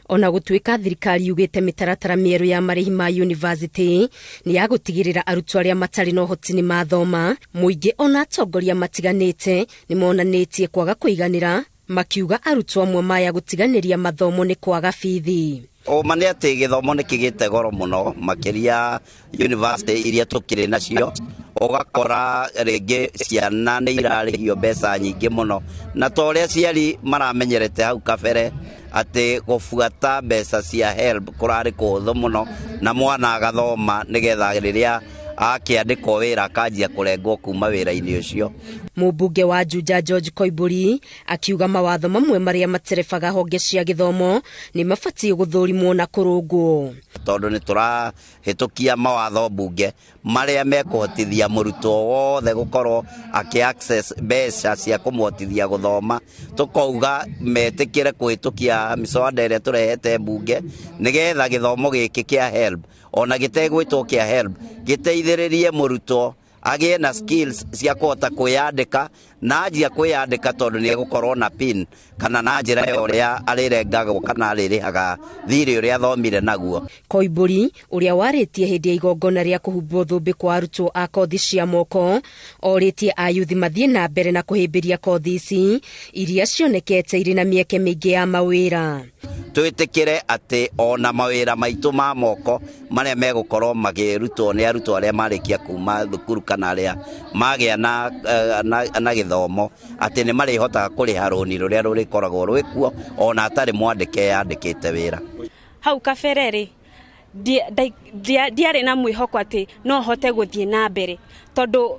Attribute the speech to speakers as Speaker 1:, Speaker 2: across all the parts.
Speaker 1: Ona gũtuĩka thirikari yugĩte mĩtaratara mĩerũ ya marĩhi ma yunivasĩtĩ nĩ ya gũtigĩrĩra arutwo arĩa matarĩ na ũhoti nĩ mathoma, mũingĩ ona atongoria matiganĩte nĩ monanĩtie kwaga kũiganĩra, makiuga arutwo amwe maya gũtiganĩria mathomo nĩ kwaga bithi.
Speaker 2: Ũma nĩ atĩ gĩthomo nĩ kĩgĩte goro mũno makĩria university iria tũkĩrĩ nacio, ũgakora rĩngĩ ciana nĩ irarĩhio mbeca nyingĩ mũno, na ta ũrĩa aciari maramenyerete hau kabere atĩ gũbuata mbeca cia HELB kũrarĩ kũhũthũ mũno, na mwana agathoma nĩgetha rĩrĩa akĩandĩkwo wĩra akanjia kũrengwo kuma wĩra-inĩ ũcio.
Speaker 1: Mũmbunge wa Juja George Koimburi akiuga mawatho mamwe marĩa materebaga honge cia gĩthomo nĩ mabatiĩ gũthũrimwo na kũrũngwo.
Speaker 2: Tondũ nĩ tũrahĩtũkia mawatho mbunge marĩa mekũhotithia mũrutwo wothe gũkorwo akĩ access mbeca cia kũmũhotithia gũthoma, tũkauga metĩkĩre kũhĩtũkia mĩswada ĩrĩa tũrehete mbunge nĩgetha gĩthomo gĩkĩ kĩa HELB ona gĩtegwĩtwo kĩa HELB gĩteithĩrĩrie mũrutwo agĩe na skills cia kũhota kwĩyandĩka, na anjia kwĩyandĩka tondũ nĩ egũkorwo na pin kana na njĩra ya ũrĩa arĩrengagwo kana arĩrĩhaga thirĩ ũrĩa athomire naguo.
Speaker 1: Koimburi ũrĩa warĩtie hĩndĩ ya igongona rĩa kũhumbwo thũmbĩ kwa arutwo a kothi cia moko orĩtie ayuthi mathiĩ na mbere na kũhĩmbĩria kothi ici iria cionekete irĩ na mĩeke mĩingĩ ya mawĩra.
Speaker 2: Twĩtĩkĩre atĩ ona mawĩra maitũ ma moko marĩa megũkorwo makĩrutwo nĩ arutwo arĩa marĩkia kuma thukuru kana arĩa magĩa na gĩthomo atĩ nĩ marĩhotaga kũrĩha rũni rũrĩa rũrĩkoragwo rwĩkuo ona atarĩ mwandĩke yandĩkĩte wĩra.
Speaker 3: Hau kabere rĩ ndiarĩ na mwĩhoko atĩ no hote gũthiĩ na mbere tondũ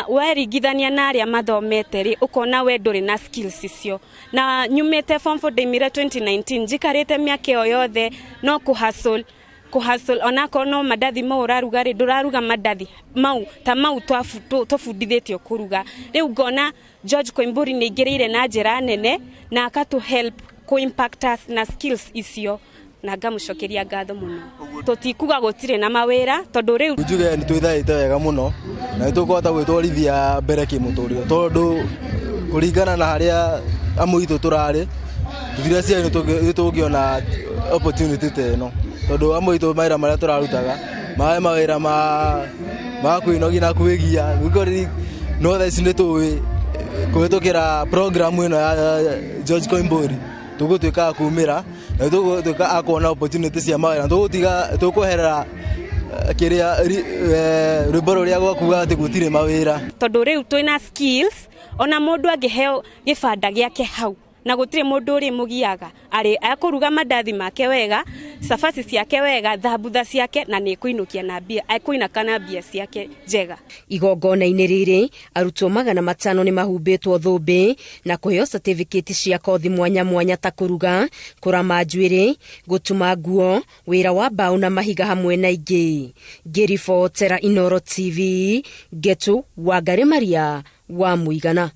Speaker 3: weringithania na arĩa mathomete rĩ ũkona we ndũrĩ na skills icio. Na nyumĩte form 4 ndaimire 2019 njikarĩte mĩaka ĩyo yothe no kũhustle onakorwo no mandathi mau ũraruga rĩ ndũraruga mandathi mau ta mau tũbundithĩtio kũruga. Rĩu ngona George Koimburi nĩ aingĩrĩire na njĩra nene na akatũ help kũ impact us na skills icio, na ngamũcokeria ngatho mũno. Tũtikuga gũtirĩ na mawĩra tondũ rĩu
Speaker 4: njuge nĩ twĩthaĩte wega mũno na nĩ tũkũhota gwĩtwarithia mbere kĩmũtũrĩre tondũ kũringana na harĩa amwe itũ tũrarĩ tũtireciria nĩ tũngĩona opportunity ta ĩno tondũ amwe itũ mawĩra marĩa tũrarutaga marĩ mawĩra ma kwĩnogia na kwĩgia, no thaa ici nĩ tũĩ kũhĩtũkĩra program ĩno ya George Koimburi tũgũtuĩka a kumĩra na tũgũtuĩka a kuona opportunity cia mawĩra, tũgũtiga tũkweherera kĩrĩa rwĩmbo rũrĩa gwakuga atĩ gũtirĩ mawĩra.
Speaker 3: Tondũ rĩu twĩna skills ona mũndũ angĩheo gĩbanda gĩake hau na gũtirĩ mũndũ ũrĩmũgiaga, arĩ akũruga mandathi make wega, cabaci ciake wega, thambutha ciake, na nĩ ekũinũkia na mbia, ekũinũka na mbia ciake njega.
Speaker 1: Igongona-inĩ rĩrĩ arutwo 500 nĩ mahumbĩtwo thũmbĩ na kũheo certificate cia kothi mwanya mwanya ta kũruga, kũrama njuĩrĩ, gũtuma nguo, wĩra wa mbaũ na mahiga hamwe na ingĩ. Ngĩribotera Inooro TV, Ngetu Wangari Maria wa Mũigana.